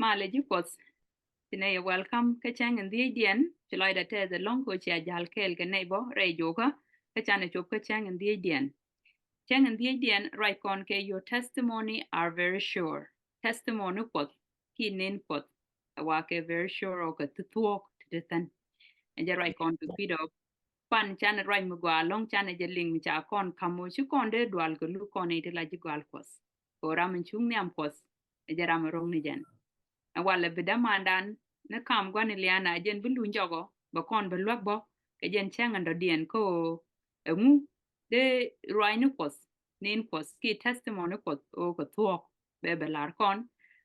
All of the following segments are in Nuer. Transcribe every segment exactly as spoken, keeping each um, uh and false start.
Malɛ ji̱ Kuɔth. Ci nɛy ɛ welcome kä cäŋ in dhiecdiɛn. Ci lɔcdä tɛth ɛlɔ̱ŋ kɛ ɣöö cia ja̱l kɛɛl kɛ nɛy bä rɛy jokä kä canɛ cop kä cäŋ in dhiecdiɛn. Cäŋ in dhiecdiɛn ruac kɔn kɛ your testimony are very sure. Testimony Kuɔth kiɛ nën Kuɔth ɛ wa kɛ very sure ɔ kɛ thuɔ̱k ti ti thän. Ɛ jɛ ruac kɔn kɛ kui̱dɔ pan canɛ ruac mi gɔaa ɛlɔ̱ŋ, canɛ jɛ liŋ mi ca kɔn ka̱m ɣöö ci kɔn dee dual kɛ luk kɔn i̱ ti la ji̱ gɔal Kuɔth. Kɛ ɣöö ram in cuŋ nhiam Kuɔth ɛ jɛ ram in ro̱ŋ ni jɛn. Ɛ walɛ bi dämandan ni kam gua̱n Iliana ɛ jɛn bi luny jɔkɔ bɛ kɔn bɛ luäk bä kɛ jɛn cäŋ in dɔ̱diɛn kä ɣöö ɛŋu dee ruac ni Kuɔth, nën Kuɔth kiɛ testimony Kuɔth ɣöö kɛ thuɔ̱k. Bɛ bɛ la̱r kɔn,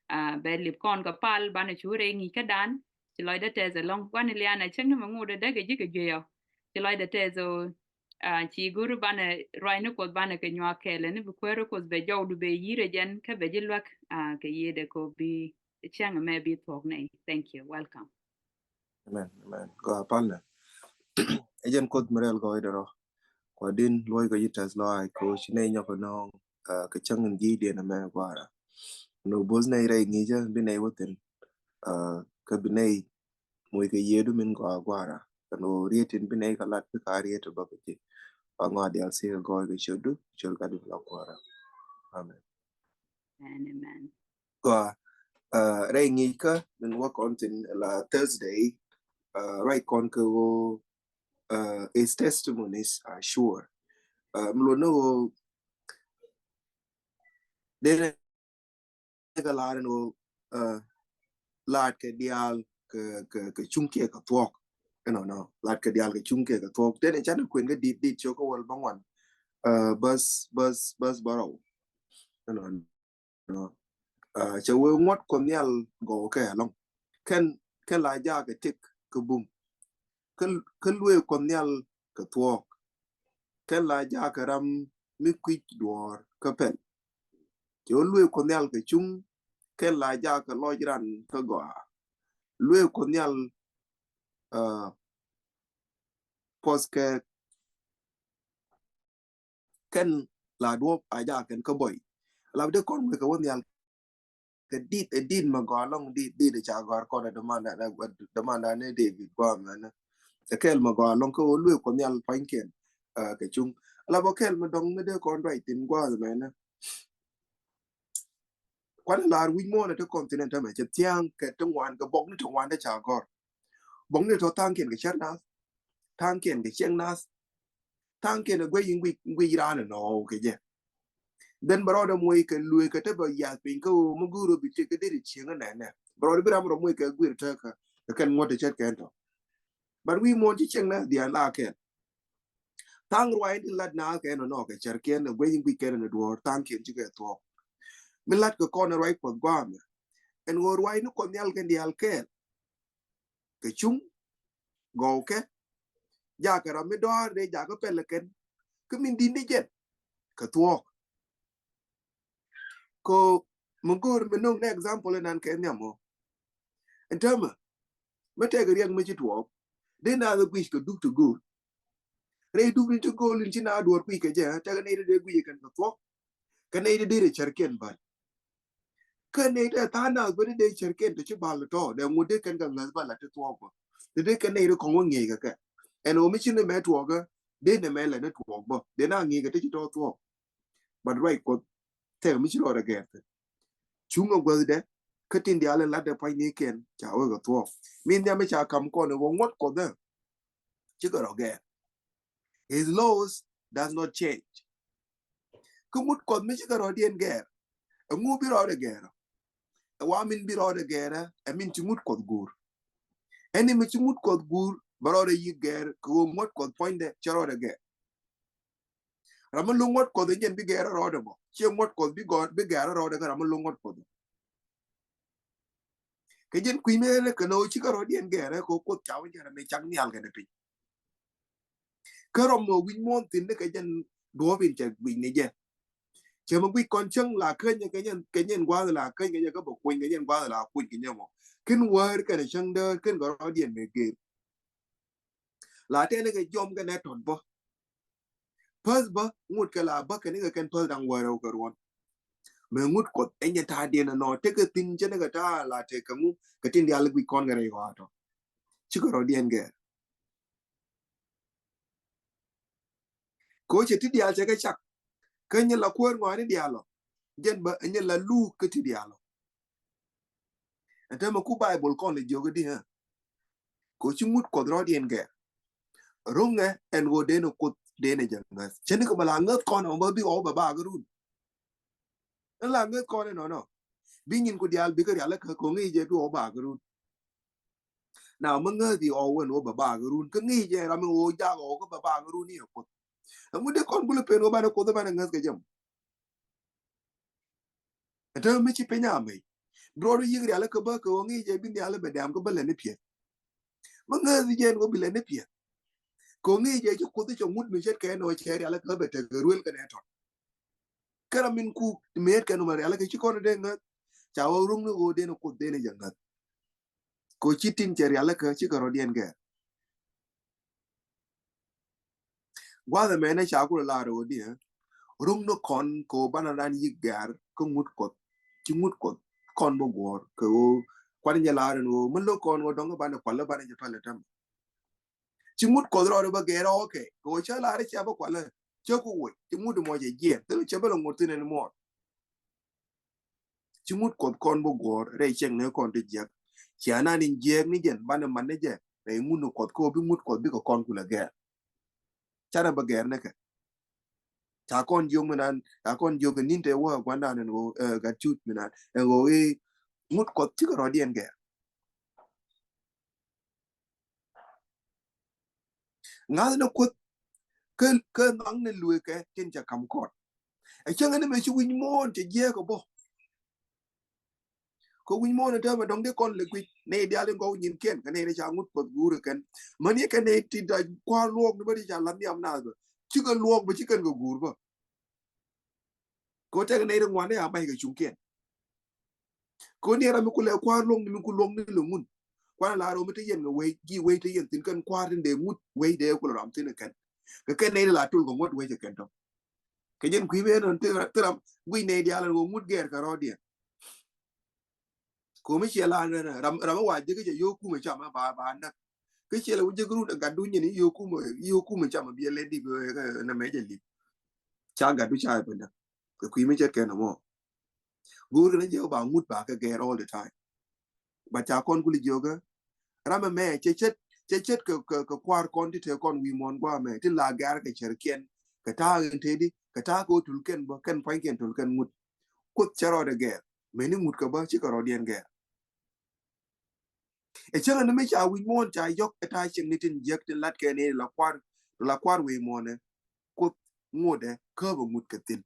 ah, bɛ lip kɔn kɛ pal banɛ cu rɛy ŋi̱i̱c kädan. Ci lɔcdä tɛth ɛlɔ̱ŋ gua̱n Iliana cäŋ ni mɛ ŋot dee däkɛ ji̱ kɛ jueyɔ. Ci lɔcdä tɛth ɣöö, ah, ci go̱r banɛ ruac ni Kuɔth banɛ kɛ nyuak kɛɛl ni bi kuäär Kuɔth bɛ jɔwdu bɛ yi̱r ɛ jɛn kä bɛ ji̱ luäk, ah, kɛ yiëëdɛ kɛ ɣöö bi cäŋ ɛmɛ bi thuɔ̱k nɛy. Thank you. Welcome. Amen, amen. Gɔaa palnɛ. Ɛ jɛn Kuoth mi rɛl gɔɔydɛ rɔ. Kua din luɔc kɛ ji̱ tɛth lɔaac kɛ ɣöö ci nɛy nyɔk kɛ nööŋ, ah, kɛ cäŋ in ji̱cdiɛn ɛmɛ Gua̱a̱ra. Ni ɣöö bo̱th nɛy rɛy ŋi̱i̱cä bi nɛy wä thi̱n, ah, kä bi nɛy moc kɛ yiëëdu min gɔaa Gua̱a̱ra. Kɛ ni ɣöö riet tin bi nɛy kɛ lat bi ka riet ɛ bä kɛ ji̱. Ba ŋɔaa diaal thiek kɛ gɔɔy kɛ ciötdu, ciöt Gatdu mi la Gua̱a̱ra. Amen. Amen, amen. Gɔaa, ah, rɛy ŋi̱i̱cä min wä kɔn thi̱n la Thursday, ah, ruac kɔn kɛ ɣöö, ah, his testimonies are sure. Ah, mi luɔt ni ɣöö dee nɛ kɛ la̱r ɛn ɣöö, ah, la̱t kɛ diaal kɛ, kɛ, kɛ cuŋ kiɛ kɛ thuɔ̱k. Ɛnɔnɔ, la̱t kɛ diaal kɛ cuŋ kiɛ kɛ thuɔ̱k. Tëë ni canɛ kuën kä Diit, Diit cio̱k kä wäl bäŋuan, ah, bäth, bäth, bäth bärɔw. Ɛnɔnɔ. Ah, cɛ wee ŋuɔ̱t Kuɔth Nhial gɔw kɛ ɛlɔ̱ŋ. Kɛn, kɛn la jaakɛ tëk kä bum. Kä, kä luee Kuɔth Nhial kɛ thuɔ̱k. Kɛn la jaakɛ ram mi kui̱c duɔ̱ɔ̱r kä pɛl. Cɛ wee luee Kuɔth Nhial kɛ cuŋ. Kɛn la jaakɛ lɔc ran kä gɔaa. Luee Kuɔth Nhial, ah, puɔth kɛ kɛn la duɔ̱ɔ̱p a jaakɛ kɛn kä buɔy. La bi dee kɔn wek kɛ wä nhial kɛ Diit, ɛ Diit mɛ gɔaa ɛlɔ̱ŋ, Diit, Diit ɛ ca gɔ̱a̱r kɔn ɛ dämandan, ɛ dämandan ni David gua̱a̱th mɛnɛ. Ɛ kɛl mɛ gɔaa ɛlɔ̱ŋ kä ɣöö luee Kuɔth Nhial pua̱nykiɛn, ah, kɛ cuŋ. La bä kɛl mɛ dɔ̱ŋ mi dee kɔn ruac thi̱n gua̱a̱th mɛnɛ. Kuanɛ la̱r wi̱c muɔ̱ɔ̱n ɛ ti kɔn thi̱n ɛn tämɛ cɛ thia̱a̱ŋ kɛ ti ŋuan kɛ buɔkni ti ŋuan ti ca gɔ̱r. Buɔkni tɔ tha̱a̱ŋkiɛn kɛ cär nath. Tha̱a̱ŋkiɛn kɛ cieŋ nath. Tha̱a̱ŋkiɛn ɛ guic in guic, guic raan ɛnɔ kɛ jɛ. Then bɛ rɔɔdɛ muɔc kɛ luee kɛ te bɛ yath piny kä ɣöö mi go̱o̱r ɣöö bi tëk kä deri cieŋ ɛ nɛnɛ. Bɛ rɔɔdɛ bi ram rɔ muɔc kɛ guir tekä kɛ kɛn ŋuɔ̱t ti ce̱tkɛ ɛn tɔ. But wi̱i̱ muɔ̱ɔ̱n ci cieŋ nath diaal la kɛn. Tha̱a̱ŋ ruac in lat naath kɛ ɛn ɔ nɔ kɛ cärkiɛn ɛ guic in guic kɛn ɛn ɛ duɔ̱ɔ̱r tha̱a̱ŋkiɛn cikɛ thuɔ̱k. Mi lat kɛ kɔn ɛ ruac Kuɔth gua̱a̱mɛ. Ɛn ɣöö ruac ni Kuɔth Nhial kɛn diaal kɛɛl. Kɛ cuŋ gɔw kɛ jakä ram mi dɔ̱a̱r dee jakä pɛl kɛn. Kä min di̱n di jɛn kɛ thuɔ̱k. Ko mi go̱o̱r mi no̱o̱ŋ ni example inan kɛ nhiam ɔ. Ɛn täämɛ mi tɛk riɛk mi ci tuɔɔk dee naath ɛ guic kɛ dup ti go̱o̱l. Rɛy dup ni ti go̱o̱l in ci naath duɔ̱ɔ̱r guic kɛ jɛ tɛk nɛy ti dee guic kɛn kɛ thuɔ̱k. Kɛ nɛy ti dee rɛ cärkiɛn bal. Kä nɛy ti tha̱a̱ŋ nath bä ti dee cärkiɛn ti ci bal tɔ dee ŋut dee kɛn kɛ ŋäth bal a ti thuɔ̱k bä. Ti dee kɛn nɛy ti kɔŋ wä ŋi̱eec kɛ kɛ. Ɛn ɣöö mi ci ni mɛ tuɔɔkä dee ni mɛ lɛ ni tuɔɔk bä dee na ŋi̱eec kɛ ti ci tɔ thuɔ̱k. But ruac Kuɔth tɛk mi ci rɔɔdɛ gɛɛr thi̱n. Cuŋ ɛ guäthdɛ kä tin diaal in latdɛ pua̱nynikiɛn ca wek ɛ thuɔ̱k. Min nhiam mi ca ka̱m kɔn ɛ wä ŋuɔ̱t Kuɔth ɛ cikɛ rɔ gɛɛr. His laws does not change. Kä ŋut Kuɔth mi cikɛ rɔɔdiɛn gɛɛr. Ɛŋu bi rɔɔdɛ gɛɛr ɔ? Ɛ wa min bi rɔɔdɛ gɛɛr ɛ min ci ŋut Kuɔth guur. Ɛn mi ci ŋut Kuɔth guur bɛ rɔɔdɛ yi̱k gɛɛr kɛ ɣöö ŋuɔ̱t Kuɔth puɔ̱nydɛ cɛ rɔɔdɛ gɛɛr. Ram mi lo̱ŋ ŋuɔ̱t Kuɔth in jɛn bi gɛɛr rɔɔdɛ bɔ ciɛ ŋuɔ̱t Kuɔth bi gɔɔr bi gɛɛr rɔɔdɛ kä ram mi lo̱ŋ ŋuɔ̱t Kuɔth. Kɛ jɛn kui̱ mëë ni kɛ ni ɣöö cikɛ rɔɔdiɛn gɛɛrɛ kɛ ɣöö Kuoth ca wä jɛn ram mi cak nhial kɛnɛ piny. Kä rɔm mɔ wi̱c muɔ̱ɔ̱n thi̱n ni kɛ jɛn duɔ̱ɔ̱p in cɛ guic ni jɛ. Cɛ mi guic kɔn cäŋ la käny kɛ nyɛn kɛ nyɛn gua̱a̱th la käny kɛ nyɛ kä bɛ kuny kɛ nyɛn gua̱a̱th la kuny kɛ nyɛ mɔ. Ken wäär kɛnɛ cäŋ däär ken kɛ rɔɔdiɛn mëë gër. La tɛn kɛ jɔm kɛ nɛ tɔt bä. Päth bä ŋut kɛ la bä kɛ ni kɛ kɛn päth da̱ŋ wäär ɛ wä kɛ ruɔ̱n. Mɛ ŋut Kuɔth ɛ nyɛ ta̱a̱diɛn ɛnɔ tekɛ thi̱n cɛ ni kɛ ta̱a̱ la tekɛ ŋu kɛ tin diaal guic kɔn kɛ rɛy ɣɔaa tɔ. Cikɛ rɔ̱diɛn gɛr. Kɛ ɣöö cɛ ti diaal cɛ kɛ cak kä nyɛ la kuäär ŋɔaani diaal ɔ. Jɛn bä ɛ nyɛ la luuk kä ti diaal ɔ. Ɛn täämɛ ku Baibol kɔn lɛ jiök i̱di ɛ. Kɛ ɣöö ci ŋut Kuɔth rɔ̱diɛn gɛr. Ro̱ŋɛ ɛn ɣöö den ɛ Kuoth den ɛ jɛ ŋäth. Cɛ ni kɛ bä la ŋäth kɔn ɛ bä bi ɣɔw bɛ bakä run. Ɛn la ŋäth kɔn ɛnɔnɔ. Bi nyin ku diaal bikɛ rial ɛ kä kɛ ɣöö ŋi̱i̱c jɛ bi ɣɔw bakä run. Na mi ŋäthi ɣɔw wän wä bɛ bakä run kä ŋi̱i̱c jɛ ram mi wä jak ɣɔw kä bɛ bakä run i̱ ɛ Kuoth. Ɛŋu dee kɔn kulɛ pen wä banɛ Kuoth banɛ ŋäth kɛ jɛ mɔ. Ɛn täämɛ mi ci piny a mec. Bi rɔɔdu yiëk rial kä bä kɛ ɣöö ŋi̱i̱c jɛ bi nhial bɛ dɛm kä bä lɛ ni piɛth. Mi ŋäthi jɛ ɛn wä bi lɛ ni piɛth. Kɛ ɣöö ŋi̱i̱c jɛ ci Kuoth cɛ ŋut mi ce̱tkɛ ɛn ɣöö cɛ rial kä bɛ tekɛ ruël kɛnɛ tɔt. Kä ram min ku mi ɣet kɛn wä rial kä ci kɔn dee ŋäth. Ca wä ruŋ ni ɣöö den Kuoth den jɛ ŋäth. Kɛ ɣöö ci tin cɛ rialikä cikɛ rɔ̱diɛn gɛr. Gua̱th ɛmɛnɛ ca kulɛ lar ɣöö diɛ. Ruŋ ni kɔn kɛ ɣöö banɛ ran yiëk gɛr kä ŋut Kuɔth. Ci ŋut Kuɔth kɔn bä guɔ̱ɔ̱r kɛ ɣöö kuan jɛ lar ɛn ɣöö mi lo̱k kɔn ɣöö dɔ̱ŋ banɛ kualä banɛ jɛ pälɛ tämɛ. Ci ŋut Kuɔth rɔɔdɛ bä gɛr ɣɔɔkɛ kɛ ɣöö cä lar cɛ bä kualä. Cä ku woc ci ŋut mɔ cɛ jiɛɛn thil cɛ bä lɛ ŋut thin ɛn muɔɔr. Ci ŋut Kuɔth kɔn bä guɔ̱ɔ̱r rɛy cɛŋ ni kɔn ti jiäk. Cia nan in jiäk ni jɛn banɛ man ni jɛ rɛy ŋut ni Kuɔth kä bi ŋut Kuɔth bikɛ kɔn kulɛ gɛr. Canɛ bä gɛr ni kɛ. Ca kɔn jiök mi nan ca kɔn jiök kɛ nin te wä guandan ɛn ɣöö gat cut mi nan ɛn ɣöö i̱ ŋut Kuɔth cikɛ rɔ̱diɛn gɛr. Ŋa̱th ni Kuoth kä kä ŋa̱th ni lueekɛ tin ca kam kɔn. Ɛ cäŋ ni mɛ ci wi̱c muɔ̱ɔ̱n cɛ jiɛɛk ɛ bä. Kɛ wi̱c muɔ̱ɔ̱n ɛ täämɛ dɔ̱ŋ dee kɔn lɛ guic nɛy diaal in gɔw nyinkiɛn kɛ nɛy ni ca ŋut Kuɔth guur ɛ kɛn. Mäni kɛ nɛy ti dac kua̱r luɔɔk ni bä ti ca la̱th nhiam naath bä cikɛ luɔɔk bä ci kɛn kɛ guur bä. Kɛ ɣöö tɛkɛ nɛy ti ŋuan ni a mac kɛ cuŋkiɛn. Kɛ ɣöö ni ram mi ku lɛ kua̱r luɔ̱ŋni mi ku luɔ̱ŋni lɛ ŋun. Kuan la rɔ mi te yɛn kɛ wec ji̱ wec te yɛn thi̱n kɛn kua̱r tin dee ŋut wec dee ku lɛ ram thi̱n kɛn. Kɛ kɛn nɛy ti la tul kɛ ŋut wec kɛ kɛn tɔ. Kɛ jɛn kui̱ ben nɔn thil ram guic nɛy diaal ɛn ɣöö ŋut gɛɛr kɛ rɔɔdiɛn. Komi ciɛ la ram ram wa jek jɛ yo kumɛ cam ba ba nak. Ke ciɛ la wä jek run gat du nyini yo kumɛ yo kumɛ cam bi lɛ di na mɛ jɛ li. Ca gat du ca benda. Ke kui̱ mi cɛ kɛn mɔ. Go̱o̱r kɛ na jɛ ba ŋut ba kɛ gɛr all the time. Ba ca kɔn kuli jiökä. Ram ɛmɛ cɛ cɛ cɛ cɛ kɛ kɛ kuar kɔn ti te kɔn wi̱i̱ muɔn gua mɛ ti la gɛr kɛ cɛr kiɛn kɛ ta̱a̱ in te di kɛ ta̱a̱ kɛ wä tul kɛn bä kɛn pua̱ny kɛn tul kɛn ŋut. Kuoth cɛ rɔɔdɛ gɛr. Meni ŋut kɛ bä cikɛ rɔɔdiɛn gɛr. Ɛ cäŋ ni mi ca wi̱c muɔ̱ɔ̱n ca yɔk ɛ ta̱a̱ cieŋni tin jiäk tin lat kɛ ni la kuar la kuar wi̱i̱ muɔ̱ɔ̱n ɛ Kuoth ŋotdɛ käbä ŋut kɛ thi̱n.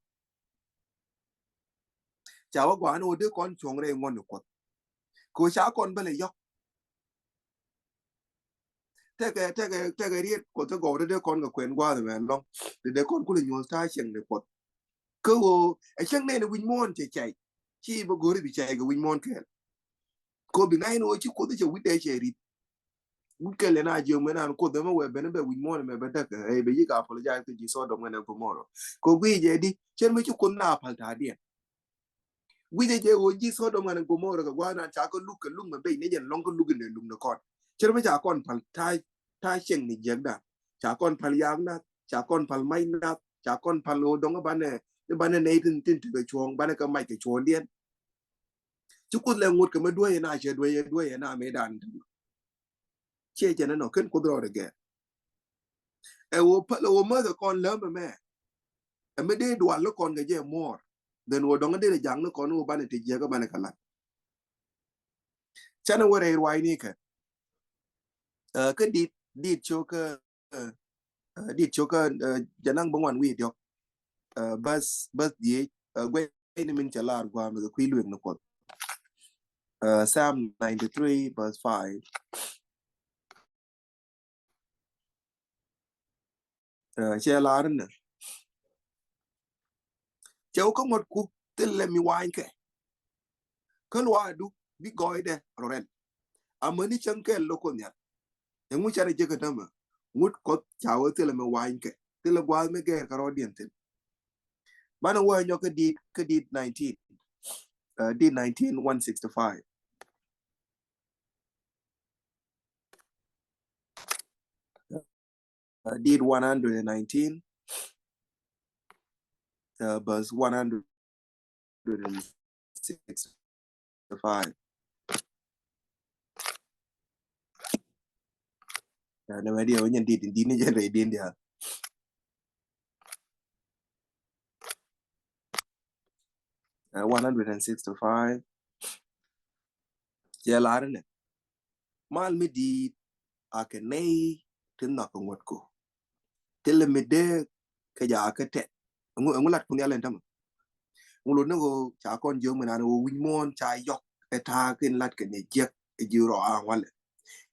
Ca wä gɔaa ni wä dee kɔn cuɔ̱ŋ rɛy ŋuɔ̱n ni Kuɔth. Kɛ wä ca kɔn bä lɛ yɔk. Tekɛ tekɛ tekɛ riet Kuɔth te gɔw te dee kɔn kɛ kuɛn gua̱a̱th mɛ lɔŋ te dee kɔn kulɛ nyuɔ̱th ta̱a̱ cieŋ ni Kuɔth. Kä ɣöö ɛ cäŋ nɛn wi̱c muɔ̱ɔ̱n cɛ cay ci bä go̱ri bi cay kɛ wi̱c muɔ̱ɔ̱n kɛɛl. Kɛ ɣöö bi ŋa̱c ni ɣöö ci Kuoth cɛ wi̱c dee cɛ rit. Wi̱c kɛl ɛn a jiök mɛ nan Kuoth ɛmɛ wɛ ben bɛ wi̱c muɔ̱ɔ̱n ɛmɛ bɛ däk ɛ bɛ yik apologize kɛ ji̱ Sodom ŋɛn ɛ Gomorrah. Kɛ ɣöö guic jɛ di cɛn mɛ ci Kuoth na pal ta̱a̱diɛn. Wi̱cɛ jɛ ɣöö ji̱ Sodom ŋan Gomorra kɛ gua̱a̱th nan ca kä luk kɛ luk mɛ bey ni jɛn lɔŋ kä luk in dee luk ni kɔn. Cɛ rɛ mi ca kɔn pal ta̱a̱ ta̱a̱ cieŋ ni jiäkdan. Ca kɔn pal yaak nath, ca kɔn pal mac nath, ca kɔn pal ɣöö dɔŋ banɛ banɛ nɛy tin tin tekɛ cuɔ̱ɔ̱ŋ banɛ kɛ mac kɛ cuɔ̱ɔ̱ŋdiɛn. Ci Kuoth lɛ ŋot kɛ mi duäc ɛn a cɛ duäc ɛ duäc ɛn a mëëdan. Ciɛ jɛn ɛnɔ ken Kuoth rɔɔdɛ gɛr. Ɛ ɣöö päl ɛ ɣöö mäth ɛ kɔn läm ɛmɛ. Ɛ mi dee dual ni kɔn kɛ jɛ more than ɣöö dɔ̱ŋ dee ja̱ŋ ni kɔn ɣöö banɛ ti jiäkä banɛ kɛ la̱t. Canɛ wä rɛy ruac ni kɛ kä dit dit cio̱kä dit cio̱kä jɛ naŋ bi ŋuan wi̱i̱ diɔ̱k. Bäth bäth dhieec guey ni min cɛ lar gua̱a̱m kɛ kui̱ lueŋ ni Kuɔth. Psalm ninety three verse five. Cɛ lar ni cɛ wä kä ŋuɔ̱tku thilɛ mi wanykɛ. Kä luaadu bi gɔɔydɛ rɔ rɛl. Amäni cäŋ kɛl lo̱k Kuoth Nhial. Ɛŋu canɛ jek kä tämɛ ŋut Kuɔth ca wä thilɛ mi wanykɛ thilɛ gua̱a̱th mi gɛɛr kä rɔɔdiɛn thil. Banɛ wä nyɔk kä dit kä dit nineteen. uh, dit nineteen, one sixty-five. Uh, dit one hundred and nineteen, uh, verse one hundred and sixty-five. Uh, nɛ mɛ diɛ wä nyɛn dit in dit ni jɛn rɛy din diaal. Uh, one hundred and sixty-five. Cɛ lar inɛ, mal mi di̱i̱t a kɛ nɛy ti nhɔk kɛ ŋuɔ̱t ko. Thilɛ mi dee kɛ jakä tɛt. Ɛŋu, ɛŋu lat kun yal ɛn tämɛ. Ŋu lot ni ɣöö ca kɔn jiök mi nan ɣöö wi̱c muɔ̱ɔ̱n ca yɔk ɛ ta̱a̱ kin lat kɛ ni jiäk ɛ ji̱ rɔ a ŋualɛ.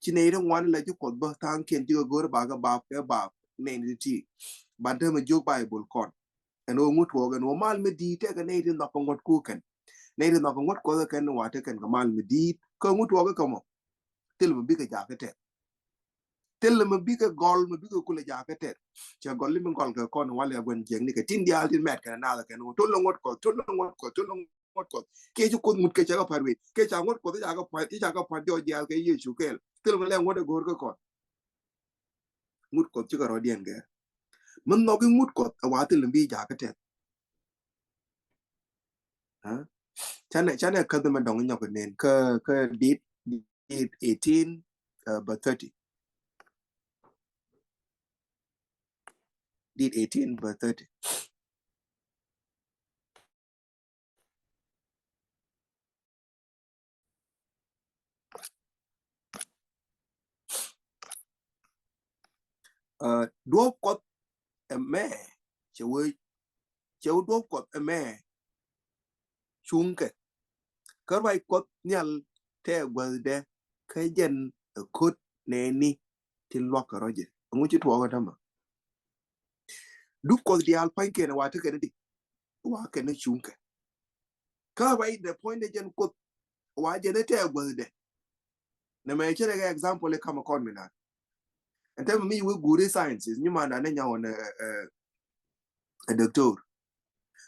Ci nɛy ti ŋuan la ji̱ Kuɔth bä tha̱a̱ŋkiɛn ji̱ kɛ go̱r ba kɛ bap kɛ bap nɛy ni ti ti. Ban tämɛ jiök Baibol kɔn. Ɛn ɣöö ŋut tuɔɔk ɛn ɣöö mal mi di̱i̱t tɛkɛ nɛy ti nhɔk kɛ ŋuɔ̱t ko̱o̱k kɛn. Nɛy ti nhɔk kɛ ŋuɔ̱t Kuɔth kɛn wa tekɛn kɛ mal mi di̱i̱t kä ŋut tuɔɔk kä mɔ. Thil mi bikɛ jakä tɛt. Thil mi bikɛ gɔl mi bikɛ kulɛ jakä tɛt. Cɛ gɔl li mi gɔl kɛ kɔn walɛ guɛn jiɛkni kɛ tin diaal tin mɛt kɛn naath kɛn ɣöö tol lɛ ŋuɔ̱t Kuɔth, tol lɛ ŋuɔ̱t Kuɔth, tol lɛ ŋuɔ̱t Kuɔth. Kiɛ ci Kuoth ŋut kɛ cɛ kɛ pa̱t wec, kiɛ ca ŋuɔ̱t Kuɔth ca kɛ pa̱t, ca kɛ pa̱t jɔɔc diaal kɛ Yecu kɛɛl. Thil mi lɛ ŋuɔ̱t ɛ go̱o̱r kä kɔn. Ŋut Kuɔth cikɛ rɔ̱diɛn gɛr. Mi nhɔk i̱ ŋut Kuɔth ɛ wa thil mi bi jakä tɛt. Ɛ? Canɛ, canɛ käth mɛ dɔŋ nyɔk nen kä, kä dit, dit eighteen, uh, bä thirty. Dit eighteen bä thirty. Uh, duɔ̱ɔ̱p Kuɔth ɛmɛ cɛ wee, cɛ wee duɔ̱ɔ̱p Kuɔth ɛmɛ cuŋkɛ. Kä ruac Kuɔth Nhial tɛɛ guäthdɛ kä jɛn ɛ ko̱t nɛɛni tin luakä rɔ̱ jɛ. Ɛŋu ci tuɔɔkä tämɛ. Duk Kuɔth diaal pua̱nykiɛn wa tekɛ ni di wa kɛn ni cuŋkɛ. Kä ruac dɛ puɔ̱nydɛ jɛn Kuoth wa jɛn ni tɛɛ guäthdɛ. Nɛ mɛ cɛ rɛ kɛ example i̱ kamɛ kɔn mi nan. Ɛn tɛmɛ mi wee guuri sciences nyi manda ni nyawon ɛ, ɛ, ɛ doctor.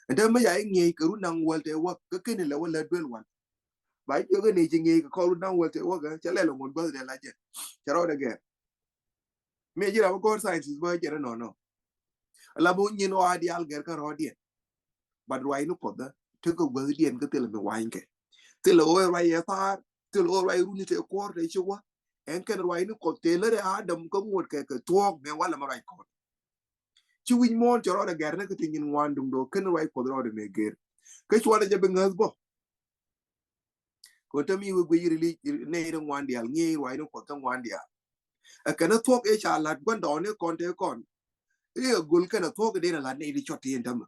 Ɛn tɛmɛ mi ya i̱ ŋiey kɛ run naŋ wäl tɛ wäk kä keni lɛ wä lät duel wan. Ba jiök ni ci ŋiey kɛ kɔn run naŋ wäl tɛ wäk ɛ cɛ lɛl ŋun guäthdɛ la jɛ. Cɛ rɔɔdɛ gɛr. Mi ji̱ ram mi gɔ̱r sciences bä jɛn inɔnɔ. Ala bä nyin ɣɔaa diaal gɛr kä rɔ̱diɛn. But ruac ni Kuɔth tekɛ guäthdiɛn kä thilɛ mi wanykɛ. Thilɛ ɣöö ruac yɛ thaar, thilɛ ɣöö ruac runi te kuɔr te ci wä. Ɛn kɛn ruac ni Kuɔth te lärɛ Adam kä ŋuɔ̱t kɛ kɛ thuɔ̱ɔ̱k mɛ walɛ mɛ ruac kɔn. Ci wi̱c muɔ̱ɔ̱n cɛ rɔɔdɛ gɛr ni kä ti nyin ŋuan duŋdɔ kɛn ruac Kuɔth rɔɔdɛ mɛ gɛr. Kä cuɔnɛ jɛ bi ŋäth bä. Kɛ te mi wek guic rili nɛy ti ŋuan diaal ŋi̱i̱c ruac ni Kuɔth ti ŋuan diaal. Ɛ kɛn ɛ thuɔ̱k ëë ca la̱t gua̱ndɔɔŋni kɔn te kɔn. I̱ ɛ gol kɛn ɛ thuɔ̱k i̱ den ɛ la̱t nɛy ti cɔt ti in tämɛ.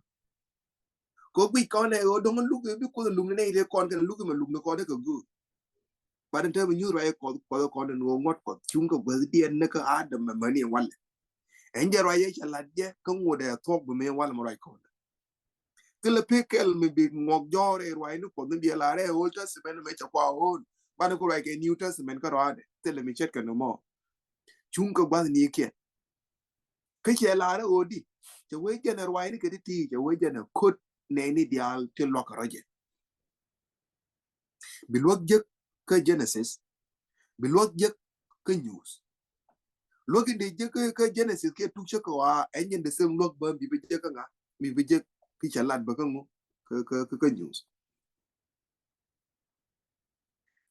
Kɛ guic kɔn ɛ ɣöö dɔ̱ŋ luk i̱ bi Kuoth ɛ luk ni nɛy ti kɔn kɛn luk i̱ mɛ luk ni kɔn i̱ kɛ göök. Bat in te mi nyuth ruac Kuɔth, Kuɔth kɔn in ɣöö ŋuɔ̱t Kuɔth cuŋ kɛ guäthdiɛn ni kä Adam mɛ mäni walɛ. Ɛn jɛ ruac ëë ca la̱t jɛ kä ŋot ɛ thuɔ̱k bi mi walɛ mɛ ruac kɔn. Thilɛ pek kɛl mi bi ŋuɔk jɔɔr ɛ ruac ni Kuɔth ni biɛ lar ɛ Old Testament mɛ cɛ kua ɣöön. Banɛ ku ruac kɛ New Testament kä rɔadɛ. Thilɛ mi ce̱tkɛ ni mɔ. Cuŋ kɛ gua̱th ni kiɛn. Kä cɛ lar ɛ ɣöö di. Cɛ wee jɛn ɛ ruac ni kɛ ti ti, cɛ wee jɛn ɛ ko̱t nɛɛni diaal ti luakä rɔ̱ jɛ. Bi luäk jek kä Genesis. Bi luäk jek kä Nyuuth. Luäk in dee jek kä, kä Genesis kiɛ tuk cä kɛ ɣɔaa, ɛn jɛn the same luäk bä mi bi jek kä ŋa, mi bi jek ki cɛ lat bä kä ŋu, kä, kä, kä, kä Nyuuth.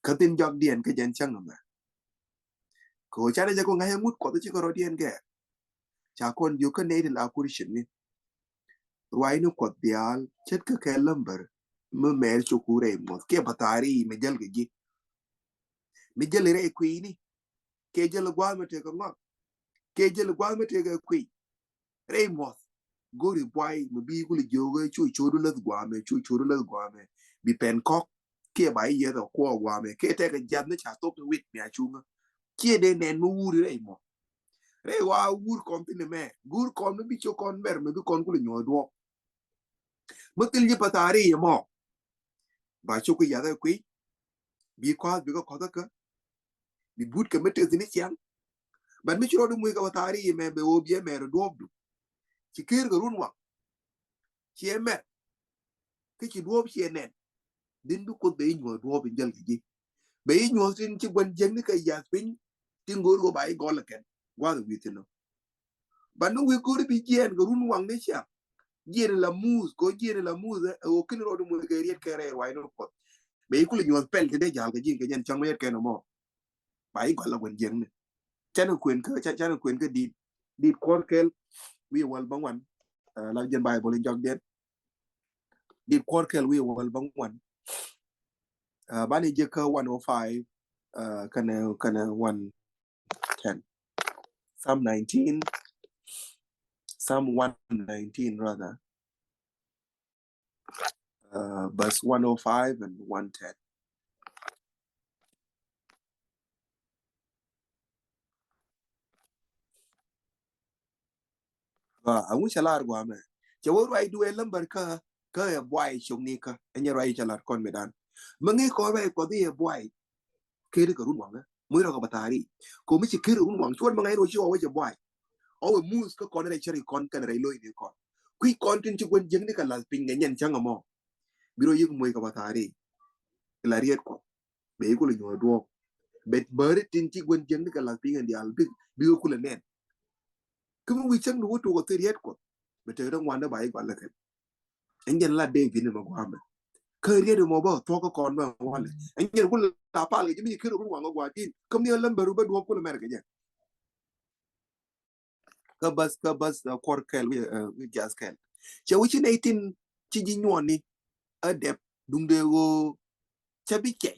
Kä thin jɔakdiɛn kä jɛn cäŋ ɛmɛ. Kɛ ɣöö canɛ jɛ kɛ ŋa̱c ɛ ŋut Kuɔth ci kɛ rɔ̱diɛn gɛɛr. Ca kɔn jiök kä nɛy ti la Christian ni. Ruac ni Kuɔth diaal ce̱tkɛ kɛ lämbär mi mɛr cuk ku rɛy muɔth kiɛ bä thaari mi jäl kɛ ji̱. Mi jäl rɛy kui̱ni. Kiɛ jäl gua̱a̱th mi tekɛ ŋɔak. Kiɛ jäl gua̱a̱th mi tekɛ kui̱. Rɛy muɔth. Go̱ri buay mi bi kuli jiök cu codu läth gua̱a̱mɛ, cu codu läth gua̱a̱mɛ. Bi pɛn kɔk. Kiɛ ba i̱ yeth ɛ kuɔ gua̱a̱mɛ. Kiɛ tekɛ jiath mi ca thok ti wit mi a cuŋä. Kiɛ dee nɛn mi wuri rɛy muɔth. Rɛy wa wur kɔn thin mɛ, gur kɔn mi bi cok kɔn bɛr mi bi kɔn kuli nyuɔth duɔk. Mi thil ji̱ pathari yɛ mɔ. Ba cok ki yath ɛ kui̱. Bi kɔth bi kä kɔth kä. Bi but kɛ mi teth ni ciaŋ. Ban mi ci rɔɔdu muc kɛ pathari yɛ mɛ bɛ wä biɛ mɛr duɔk du. Ci ker kɛ run waŋ. Ciɛ mɛr. Kä ci duɔp ciɛ nɛn. Dhin bi Kuoth bɛ i̱ nyuɔ̱th duɔ̱ɔ̱p in jäl kɛ ji̱. Bɛ i̱ nyuɔ̱th tin ci gua̱n jiäkni kɛ yath piny. Tin go̱o̱r kɔ ba i̱ gɔl kɛn gua̱th wi̱i̱ thi̱n ɔ. Ba ni wi̱i̱ go̱o̱r bi jiɛɛn kɛ run waŋni ciaŋ. Jiɛɛn la muth kɔ jiɛɛn la muth ɛ ɣöö kin rɔɔd muth kɛ riet kɛ rɛy ruac ni Kuɔth. Bɛ i̱ kulɛ nyuɔ̱th pɛl tin dee ja̱l kɛ ji̱ kɛ nyɛn cäŋ mi yɛt kɛn ɛmɔ. Ba i̱ gɔl la gua̱n jiäkni. Canɛ kuën kä canɛ kuën kä dit dit kuɔr kɛl wi̱i̱ wäl bä ŋuan. La jɛn Bible in jɔk diɛn. Dit kuɔr kɛl wi̱i̱ wäl bä ŋuan. Banɛ jɛ kä one oh five kɛnɛ kɛnɛ one ten. Psalm nineteen, Psalm one nineteen rather. Verse one oh five and one ten. Ba a ŋu ca lar gua mɛ cɛ wä ruac duɛ lämbär kä kä ɛ buay cok ni kä ɛ nyɛ ruac ca lar kɔn mi dan. Mä ŋi kɔ ruac kɔ dhi ɛ buay. Keri kɛ run waŋä. Muc rɔ kɛ ba thari. Ko mi ci keri run waŋ cuɔt mä ŋa̱c ruac ci ɔ wä cɛ buay. Ɔ wä muth kä kɔn rɛy cɛ ri kɔn kɛn rɛy lo̱c ni kɔn. Kui̱ kɔn tin ci guän jiäkni kɛ lath piny kɛ nyɛn cäŋ ɛmɔ. Bi rɔ yik muc kɛ ba thari. Ila riet kɔ. Bɛ i̱ kulɛ nyuɔ̱th duɔ̱ɔ̱p. Bɛ bäri tin ci guän jiäkni kɛ lath piny kɛ diaal bik bik kulɛ nɛn. Kä mi wi̱i̱ cäŋ ni wä tuɔk ɔ thil riet kɔ. Bɛ tek rɛ ŋuan dee ba i̱ gɔal lɛ kɛn. Ɛn jɛn la dee gini mɛ guamɛ. Kä riet mɔ bä thuɔk kä kɔn bä walɛ. Ɛn jɛn kulɛ la pal kɛ ji̱ mi ci kir run waŋ kä gua̱a̱ din. Kä mi ɛ lämbär bä duɔ̱ɔ̱p kulɛ mɛr kɛ jɛ. Kä bäth kä bäth kuɔr kɛl wi̱i̱ jath kɛl. Cɛ wi̱ci nɛy tin ci ji̱ nyuɔɔni. Ɛ dɛp duŋdɛ ɣöö cɛ bi cɛy.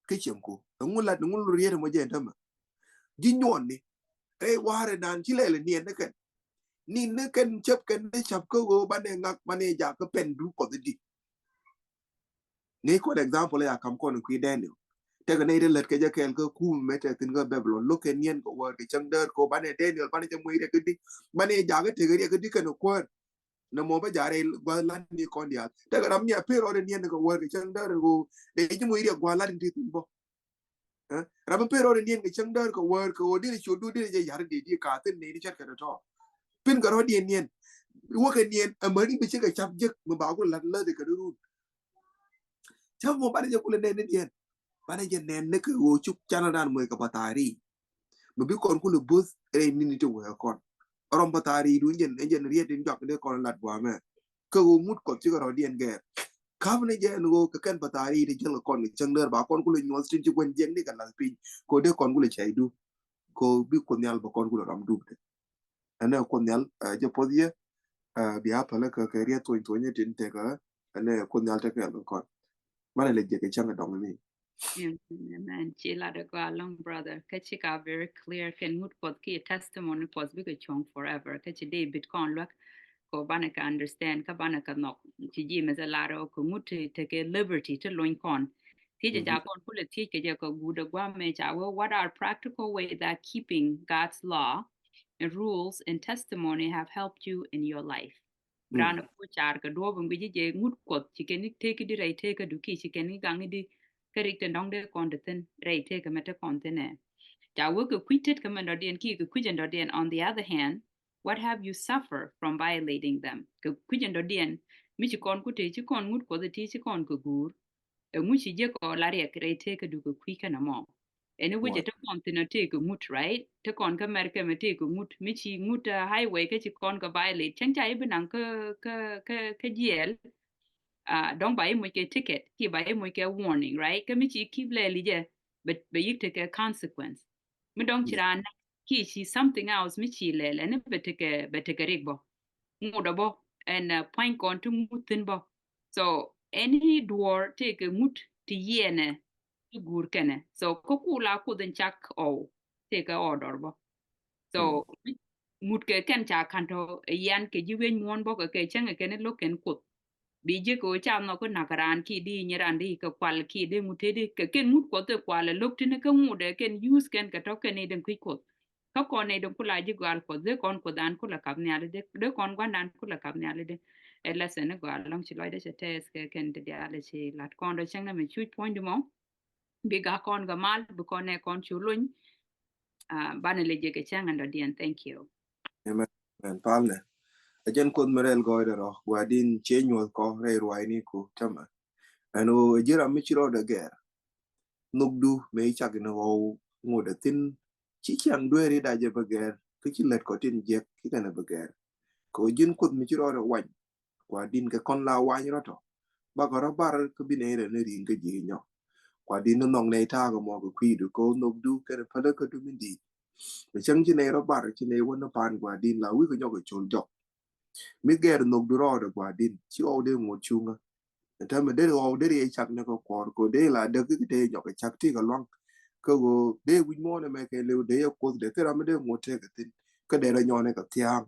Kä ciɛŋku ɛŋu lat ɛŋu riet ɛmɔ jɛ ɛn tämɛ. Ji̱ nyuɔɔni rɛy wa̱rɛ naan ci lɛl ɛ niɛn ni kɛn. Ni ni kɛn cäp kɛn ni ca̱p kä ɣöö banɛ ŋak banɛ jakä pɛn du kɔth di. Ni kɔn example ya kam kɔn kui̱ Daniel. Tekɛ nɛy ti lät kɛ jɛ kɛɛl kä kum mɛ tɛk thin kä Babylon lo̱k kɛ niɛn kɛ wäär kɛ cäŋ däär kɛ ɣöö banɛ Daniel banɛ jɛ muc riɛk kä di. Banɛ jakä tekɛ riɛk kä di kɛn kuäär. Nɛ mɔ bä ja̱ rɛy gua̱th lat ni kɔn diaal tekɛ ram nia per rɔɔdɛ niɛn kɛ wäär kɛ cäŋ däär kɛ ɣöö dee ji̱ muc riɛk gua̱th lat in ti thin bä. Ram mi per rɔɔdɛ niɛn kɛ cäŋ däär kɛ wäär kɛ ɣöö dee ciötdu dee jɛ ya̱r dee di ka thin ni di cɛt kɛ tɔ̱tɔ̱. Pin kɛ rɔɔdiɛn niɛn wäkɛ niɛn amäni bi cikɛ cap jek mi ba ku lat läth kɛ run. Cä mɔ banɛ jɛ kulɛ nɛn ni diɛn. Banɛ jɛ nɛn ni kɛ ɣöö cuk canɛ dan muec kɛ ba thaari. Mi bi kɔn kulɛ bo̱th rɛy nini ti wee kɔn. Rɔm ba thaari du jɛn jɛn riet in jɔak ni kɔn lat guamɛ. Kɛ ɣöö ŋut kɔth cikɛ rɔɔdiɛn gɛɛr. Ka̱m ni jɛ ɛn ɣöö kɛ kɛn ba thaari ti jɛl kɛ kɔn kɛ cäŋ däär ba kɔn kulɛ nyuɔth tin ci guɛn jiɛk ni kɛ lath piny. Kɛ ɣöö dee kɔn kulɛ cɛy du. Kɛ ɣöö bi Kuoth Nhial ba kɔn kulɛ rɔm dup dee. Ɛnɛ Kuoth Nhial jɛ puɔth yɛ. Bia päl kä kɛ riɛth thuɔny thuɔny tin tekä. Ɛnɛ Kuoth Nhial tekɛ ɛl kɔn. Manɛ lɛ jɛ kɛ cäŋ dɔŋ ni. Amen. Ci lat ɛ gɔaa lɔŋ brother. Kä ci ka very clear kɛn ŋut Kuɔth ki testimony Kuɔth bikɛ cuɔ̱ŋ forever. Kä ci David kɔn luäk. Kɛ banɛ kɛ understand kä banɛ kɛ nhɔk. Ci ji̱ mɛ sɛ lar ɛ kɛ ŋut tekɛ liberty ti lony kɔn. Thiec ɛ ca kɔn kulɛ thiec kɛ jɛ kɛ guut ɛ guamɛ ca wee what are practical way that keeping God's law and rules and testimony have helped you in your life. Raan ɛ ku car kɛ duɔ̱ɔ̱p in guici jɛ ŋut Kuɔth ci kɛn i̱ tëëk i̱di rɛy tëëk i̱du ki ci kɛn i̱ gaŋ i̱di kä rik tin dɔ̱ŋ dee kɔn ti thi̱n rɛy tëëk kɛ mɛ te kɔn thi̱n ɛ. Ca wee kɛ kui̱ tet kɛ mɛ dɔ̱diɛn ki kɛ kui̱ jɛn dɔ̱diɛn on the other hand, what have you suffered from violating them? Kɛ kui̱ jɛn dɔ̱diɛn mi ci kɔn ku tëë ci kɔn ŋut Kuɔth iti ci kɔn kɛ guur. Ɛŋu ci jek ɔ la riɛk rɛy tëëkädu kɛ kui̱ kɛn ɛmɔ? Ɛn i̱ wecɛ te kɔn thin ɔ tëëkɛ ŋut, right? Te kɔn kä mɛr kɛmɛ tëëkɛ ŋut mi ci ŋut highway kä ci kɔn kɛ violate cäŋ ca i̱ bi naŋ kä kä kä kä jiɛɛl. Dɔ̱ŋ ba i̱ moc kɛ ticket ki ba i̱ moc kɛ warning, right? Kä mi ci keep lɛɛli jɛ bɛ bɛ yi̱k tekɛ consequence. Mi dɔ̱ŋ ci raan ki ci something else mi ci lɛɛl ɛn i̱ bɛ tekɛ bɛ tekɛ rik bɔ. Ŋut ɔ bɔ ɛn pua̱ny kɔn ti ŋut thin bɔ. So ɛn i̱ duɔ̱ɔ̱r tëëkɛ ŋut ti yiɛnɛ ti guur kɛnɛ. So kä ku la Kuoth in cak ɔw tëëkɛ ɔɔdɔr bɔ. So ŋut kɛ kɛn ca ka̱n tɔ ɛ yian kɛ ji̱ wi̱eny muɔ̱ɔ̱n bɔ kɛ kɛ cäŋ ɛ kɛn i̱ lo̱k kɛn Kuoth. Bi ji̱ kɛ ɣöö ca nhɔk i̱ na̱k raan ki di nyi raan di kɛ kual ki di ŋut tëëdi kɛ kɛn ŋut Kuɔth ɛ kual ɛ lo̱k tini kä ŋut ɛ kɛn use kɛn kɛ tɔ kɛn i̱ den kui̱ Kuoth. Kä kɔn nɛy dee kula ji̱ gɔal Kuɔth dee kɔn Kuoth an kula kap nhiali dee dee kɔn gua̱ndan kula kap nhiali dee. Ɛ lesson ni gɔal lɔŋ ci lɔcdɛ cɛ tɛth kɛ kɛn ti diaal ci lat kɔn dɔ cäŋ nɛ mɛ cuc puɔ̱nydu mɔ. Bi gak kɔn gɛ mal bi kɔn nɛ kɔn cu lony. Banɛ lɛ jek kɛ cäŋ ɛn dɔ̱diɛn. Thank you. Amen. Amen. Palnɛ. A jɛn Kuoth mi rɛl gɔɔydɛ rɔ gua̱di̱n ciɛ nyuɔth kɔ rɛy ruaacni ku tämɛ. Ɛn ɣöö ɛ ji̱ ram mi ci rɔɔdɛ gɛr. Nhökdu mëë cak ni ɣɔw ŋot ɛ thi̱n, ci ciaŋ dueeri da jɛ bɛ gɛr, kä ci lät kɔ tin jiɛk ci kɛn ɛ bɛ gɛr. Kɛ ɣöö ji̱n Kuoth mi ci rɔɔdɛ wany, Gua̱di̱n, kɛ kɔn la wany rɔ̱tɔ, bakɔ rɔ bar kä bi nɛy rɛ ni ri̱ŋ kä ji̱ nyɔ. Gua̱di̱n, ni nhɔk nɛy ta̱a̱ kɛ mɔ kɛ kui̱du kɛ ɣöö nhökdu kɛnɛ päläkädu mi di̱i̱t. Bɛ cäŋ ci nɛy rɔ bar, ci nɛy wä ni pa̱a̱n, Gua̱di̱n, la wi̱i̱ kɛ nyɔk kɛ col jɔk. Mi gɛr nhökdu rɔɔdɛ, Gua̱di̱n, ci ɣɔw dee ŋot cuŋä. Ɛn täämɛ deri ɣɔw deri yɛ cak ni kɛ kuɔr kɛ dee la däk kä dee nyɔk kɛ cak ti kɛ luaŋ. Kä ɣöö dee wi̱c muɔ̱ɔ̱n ɛmɛ kɛ lëw dee yɛ Kuoth dee thil ram mi dee ŋot tekɛ thi̱n. Kä dee rɔ nyɔk ni kɛ thia̱a̱ŋ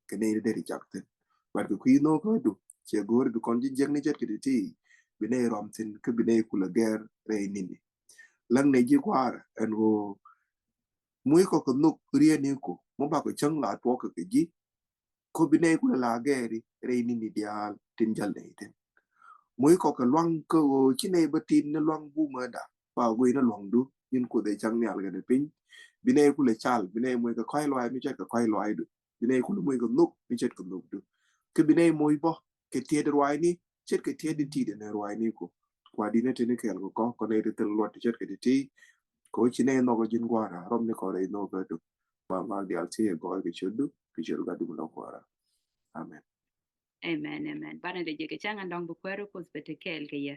kɛ nɛy deri cak thi̱n. But kɛ kui̱ nhökädu, cɛ go̱o̱ri bi kɔn ji̱ jiäkni ce̱tkɛ ti̱ti̱, bi nɛy rɔm thi̱n kä bi nɛy kulɛ gɛr rɛy ni̱ni. Läŋ nɛ ji̱ Gua̱a̱ra ɛn ɣöö muc kɔ kɛ nhök rietniku, mi bakɔ cäŋ la tuɔk kɛ ji̱. Kä bi nɛy kulɛ la gɛri rɛy ni̱ni diaal tin jäl nɛy thi̱n. Muc kɔ kɛ luaŋ kä ɣöö ci nɛy bä tin ni luaŋ bumä da, ba guiy ni luaŋdu, ji̱n Kuoth ɛ cak nhial kɛnɛ piny. Bi nɛy kulɛ cal, bi nɛy muc kɛ kɔ̱a̱c luay mi ce̱tkɛ kɔ̱a̱c luaydu. Bi nɛy kulɛ muc kɛ nhök mi ce̱tkɛ nhökdu. Kä bi nɛy muc bä kɛ tiɛt ruaacni ce̱tkɛ tiɛt in ti̱i̱t ɛn ruaacniku. Gua̱di̱n, ɛ tini kɛɛl kɛ kɔ, kɔn nɛy ti thil luɔt ti ce̱tkɛ ti̱ti̱. Kɛ ɣöö ci nɛy nhɔk ɛ ji̱n Gua̱a̱ra, rɔm ni kɔ rɛy nhökädu. Ba mak diaal ti ɛ gɔɔy kɛ ciötdu, kɛ ciöt Gatdu mi lɔ Gua̱a̱ra. Amen. Amen, amen. Banɛ lɛ jɛ kɛ cäŋ ɛn dɔ̱ŋ bi kuäär Kuoth bɛ te kɛɛl kɛ yɛ.